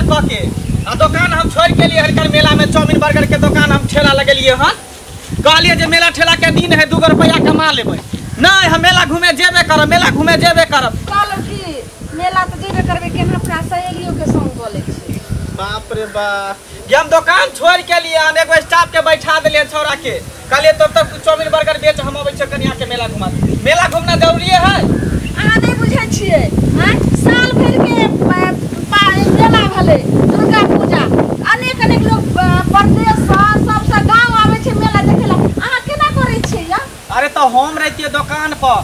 साल क के आ दुकान हम छोड़ के लिए हरकर मेला में चाउमीन बर्गर के दुकान हम ठेला लगेलिए हन। कहलिए जे मेला ठेला के दिन है 2 रुपया कमा लेबै। नहीं हम मेला घूमे जेबे करब, मेला घूमे जेबे करब। कहलौ कि मेला त जेबे करबे केना अपना सहेलियो के संग बोले छी। बाप रे बाप, ये हम दुकान छोड़ के लिए हम एगो स्टाफ के बैठा देलिए छोरा के। कहलिए तब तक चाउमीन बर्गर बेच हम अबै छै कनिया के मेला घुमा। मेला घूमना जरूरी है। अहाँ नहीं बुझै छियै हां, साल भर के मेला भेलै दुर्गा पूजा, अनेक अनेक लोग परदेश से सबसे गांव आबै छै मेला देखे ला। अहाँ केना करै छियै या? अरे तो हम रहतियै दुकान पर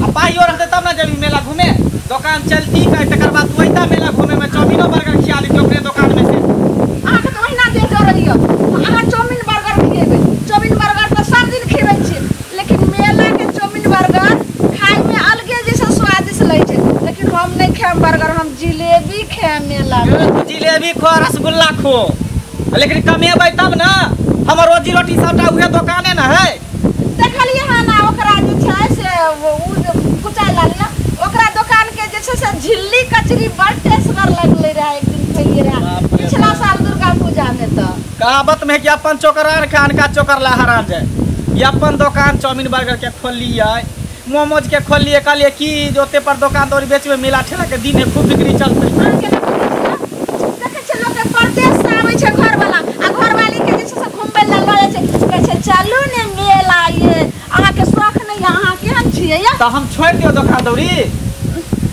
आ पाइयो रहते तब ना जेबी मेला घूमे। दुकान चलती का तकर बाद वही मेला घूमे में चाउमीनो बर्गर खिया ली अपने दुकान में से। अहाँ के तो ओहिना दे जरैयो, अहाँ चाउमीन बर्गर खिएबै। चाउमीन बर्गर तो सब दिन खिएबै छी, लेकिन मेला के चाउमीन बर्गर खाय में अलगे जैसा स्वादिष्ट लगै छै। लेकिन हम नहीं खाएम बर्गर, हम जिलेबी खाएम मेला में। जिलेबी खो रसगुल्ला खो, लेकिन कमेबै तब ना। हमर रोजी रोटी सबटा उहे दुकाने ना है। देखलियै हन ओकरा जे छै से उ कुचाय लागल ओकरा दुकान के जे छै से झिल्ली कचरी बड़ टेस्टगर लगलै रहे। एक दिन खैलियै रहे पिछला साल दुर्गा पूजा में। तो कहावत में है कि अपन चोकरान खान का चोकर ला हरान जाए। ये अपन दुकान चाउमीन बर्गर के खोलिए, मोमोज के खोलिए, कहलिए कि जोते पर दुकान दौरी बेचबे मेला ठेला के दिन है खूब बिक्री चलते। देखै छै लोक परदेश से आबै छै घर वाला आ घर वाली के जे छै से घुमबै ला लऽ जाइ छै, कहै छै चलू ने मेला। ये अहाँ के शौख नहीं है, अहाँ केहन छियै या? तो हम छोड़ दियो दुकान दौरी।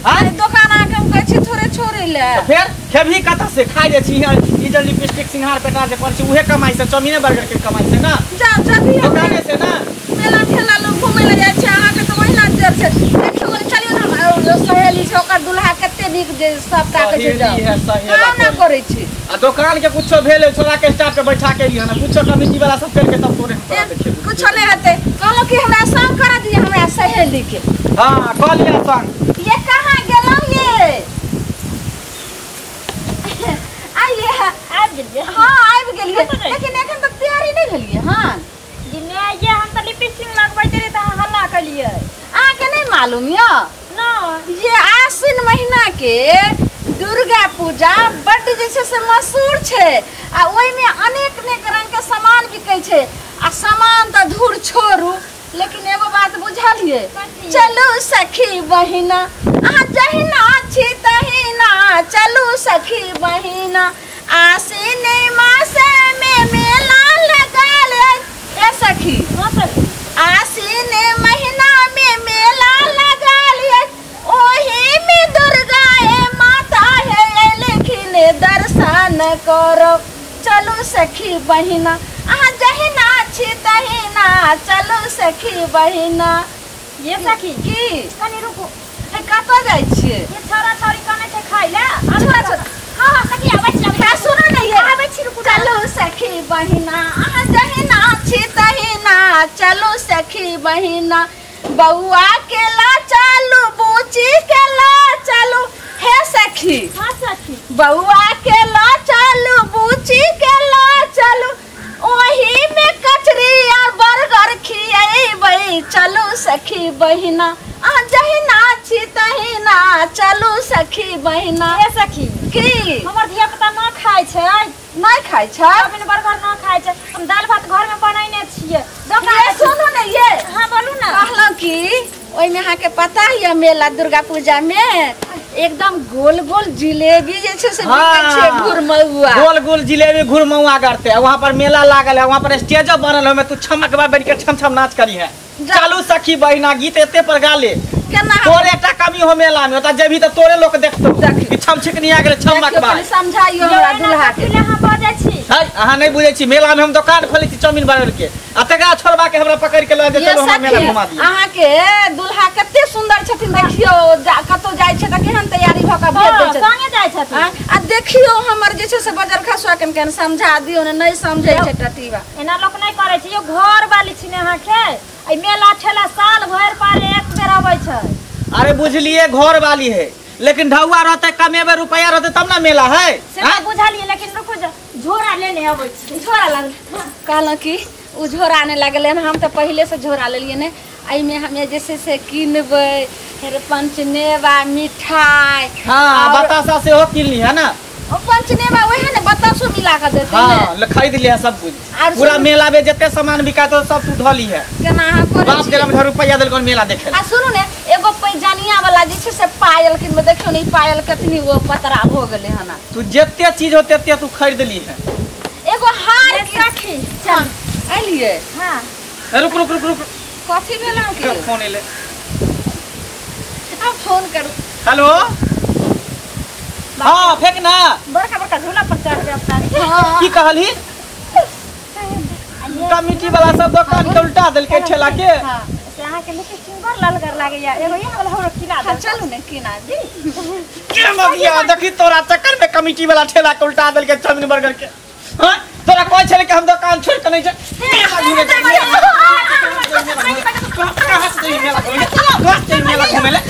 अरे दुकान अहाँ के हम कहै छी थोड़े छोड़ै ले। तो फिर खेबही कतऽ से? खाइ जे छी ई जे लिपस्टिक सिंगार पेटा जे करै छी उहे कमाइ से, चाउमीने बर्गर के कमाइ से ना। जा जभी दुकाने से ना मेला ठेला लोग घूमे ले जाइ छै। अहाँ के तो ओहिना जर छै। देखियौ चलियौ ने, हम सहेली छै ओकर दुल्हा कते नीक जे सबटा कहै छै जाउ ना करै छी। आ दुकान के कुछो भेल छोरा के स्टाफ के बैठा के लिए ना कुछो कमिटी वाला सब कर के तब तोरे हम देखेबो। कुछो नहीं हेतै। कहलौ कि हमरा संग कर दिय हमरा सहेली के। हां कहलियै संग। ये कहां गेलौ ये? आइए आबि गेलियै। हां आबि गेलियै, लेकिन एखन तक तैयारी नहीं भेलियै। हां जी मैं ये हम त लिपस्टिक लगबैत रही त अहाँ हल्ला केलियै। अहाँ के नहीं मालूम या? ना ये आश्विन महीना के दुर्गा पूजा बड्ड जे छै से मशहूर छै आ ओहिमे अनेक अनेक रंग के सामान बिकै छै। आ सामान तऽ धूर छोड़ू, लेकिन एगो बात बुझलियै, चलू सखी बहिना अहाँ जहिना छी तहिना, चलू सखी बहिना आश्विन मास में मेला लगल। ए सखी आश्विन महीना में मेला लगल, ओही में दुर्गा माता है लेकिन दर्शन करो। चलू सखी बहिना अहाँ जहिना छी तहिना, चलू सखी बहिना। ये सखी की कनी रुकू, कतऽ जाइ छियै? ये छोरा छोरी कने छै खाइ ले। छोरा छोरी हां हां सखी आबै छी, सुनू ने ये आबै छी, रुकू। चलू सखी बहिना अहाँ जहिना छी तहिना, चलू सखी बहिना बउआ के ला चलू बूची के ला चलू। हे सखी हां सखी बउआ के ला चलू बूची के ला चलू, ओही में कचरी और बर्गर खिएबै। चलू सखी बहिना अहाँ जहिना छी तहिना, चलू सखी बहिना। हे सखी की हमर धिया पुता ना खाइ छै? नहीं खाइ छै, चाउमीन बर्गर ना खाइ छै। हम दाल भात घर में बनैने छियै। ये सुनू ने ये हां बोलू ना। कहलौं कि ओहिमे अहाँ के पता है मेला दुर्गा पूजा में एकदम गोल गोल जिलेबी जे छै से बिकै छै घुरमौआ। गोल गोल जिलेबी घुरमौआ करते है। वहां पर मेला लागल है, वहां पर स्टेजो बनल है, में तू छमकबा बन के छम छम नाच करी है। चलू सखी बहिना गीत एते पर गा ले। केना तोरे एकटा कमी हो मेला में, ओता जेबही त तोरे लोक देखतो कि छम छिकनी आ गेलै छमकबा। समझाइयो हमरा दुल्हा के। अहाँ बजै छी है, अहाँ नहीं बुझै छी। मेला में हम दुकान खोलै छी चाउमीन बर्गर के आ तकरा छोड़बा के हमरा पकड़ के ल जे चलो हमरा मेला घुमा दियौ। अहाँ के दुल्हा कते सुंदर छथिन देखियौ, कतौ जाइ छै त केहन तैयारी भ के भेज दै छै, संगे जाइ छथिन। आ देखियौ हमर जे छै से बजर खसुआ के केहन समझा दियौ ने, नहीं समझै छै टटीवा। एना लोक नहीं करै छै। यो घर वाली छी ने अहाँ के, ए मेला ठेला साल भरि पर एक बेर अबै छै। अरे बुझलिए घर वाली है, लेकिन ढौआ रहते कमेबे रुपया रहते तब ना मेला है। से त बुझलिए, लेकिन रुकू झोरा लेने अबै छी। झोरा लाग कहलौं कि उ झोरा आने लागलै हन, हम त पहिले से झोरा लेलियै ने। एहिमे हमे जे छै से किनबै फेर पंचमेवा मिठाई। हां बतासा सेहो किनली है ना। ओ पंचनेवा वहे ने बतासो मिला के देते हां ले खरीद लिया सब कुछ पूरा मेला में जते सामान बिकात सब तू धली है केना अहाँ करै बाप के हम रुपया देल कोन मेला देखे आ सुनू ने एगो पैजानिया वाला जे छै से पायल किनमे देखियौ ने ई पायल कतनी वो पतरा भ गेलै हना तू जते चीज हो तते तू खरीद ली है एगो हार सखी चल एलियै हां रुक रुक रुक रुक कथी भेल अहाँ के फोन एले अब फोन करू हेलो हां फेंक ना बड़का बड़का झूला पर चढ़ के अपना की कहलही कमिटी वाला सब दुकान के उल्टा देलकै ठेला के हां से अहाँ के लिपस्टिक बड़ ललगर लागैया एगो इहे वाला हमरो किना हां चलू ने किना दी के मगिया देखी तोरा चक्कर में कमिटी वाला ठेला के उल्टा देलकै चाउमीन बर्गर के हां तोरा कहै छलै कि हम दुकान छोड़ के नहीं जा मेला घूमे मेला घूमे ले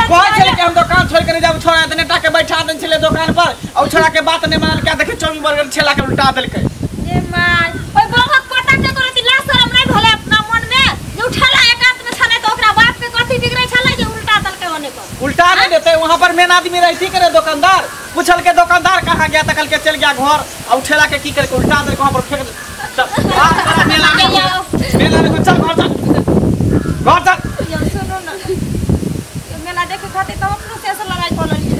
कहै छलै कि हम दुकान छोड़ के नहीं जाब छोड़ा देने टाके बैठा देने छलै दुकान पर और छोड़ा के बात नहीं मानल क्या देखी चाउमीन बर्गर ठेला के उल्टा देलकै ए माय ओइ बहुत पता के करती ला शरम नहीं भले अपना मन में जे उठला एक हाथ में छलै त ओकरा बाप के कथी बिगड़ै छलै जे उल्टा देलकै ओने पर उल्टा नहीं देते वहां पर मेन आदमी रहती करे दुकानदार पूछल के दुकानदार कहाँ गया तकल के चल गया घर और ठेला के की करके उल्टा देलकै वहां पर फेंक चल मेला में मेला में चल घर चल घर चल यो सुनो न यो मेला देखे खातिर त अपनो से से लड़ाई क लेलियै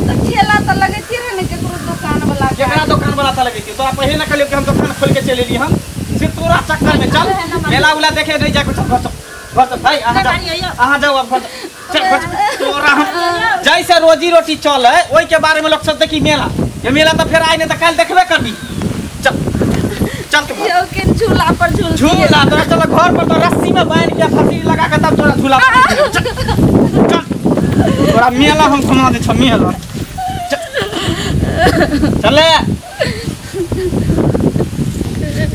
त ठेला त लगैती रहे ने केकरो दुकान वाला केकरा दुकान वाला था लगैती तोरा पहिले ना कहलियो कि हम दुकान खोल के चल एली हम सिर्फ तोरा चक्कर में चल मेला उला देखे नहीं जाके चल घर चल घर चल भाई अहाँ जाओ अब घर चल घर तोरा हम जैसे रोजी रोटी चल है ओई के बारे में लोग सोचते कि मेला ये मेला तो फिर आए नहीं तो कल देखबे करबी चल चल के यो के झूला पर झूल झूला तोरा चल घर पर तो रस्सी में बांध के फांसी लगा के तब तोरा झूला चल चल तोरा मेला हम घुमा दे छ मेला चले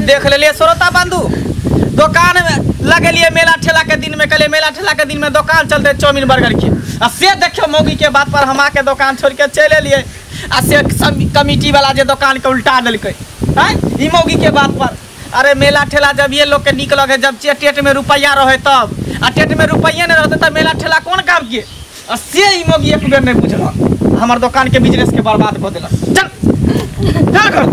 देख लेलिए श्रोता बंधु दुकान में लगेलिए मेला ठेला के दिन में कहलिए मेला ठेला के दिन में दुकान चलते चाउमीन बर्गर के आ से देखियो मौगी के बात पर हम आके दुकान छोड़ के चलि एलिए आ से कमिटी वाला जे दुकान के उल्टा देलकै हैं ई मौगी के बात पर अरे मेला ठेला जब ये लोग के निक लगे जब टेट में रुपया रहे तब आ टेट में रुपये नहीं रहते तब मेला ठेला कौन काम के आ से ई मौगी एक बेर नहीं बुझलक हमर दुकान के बिजनेस के बर्बाद कऽ देलक चल चल घर।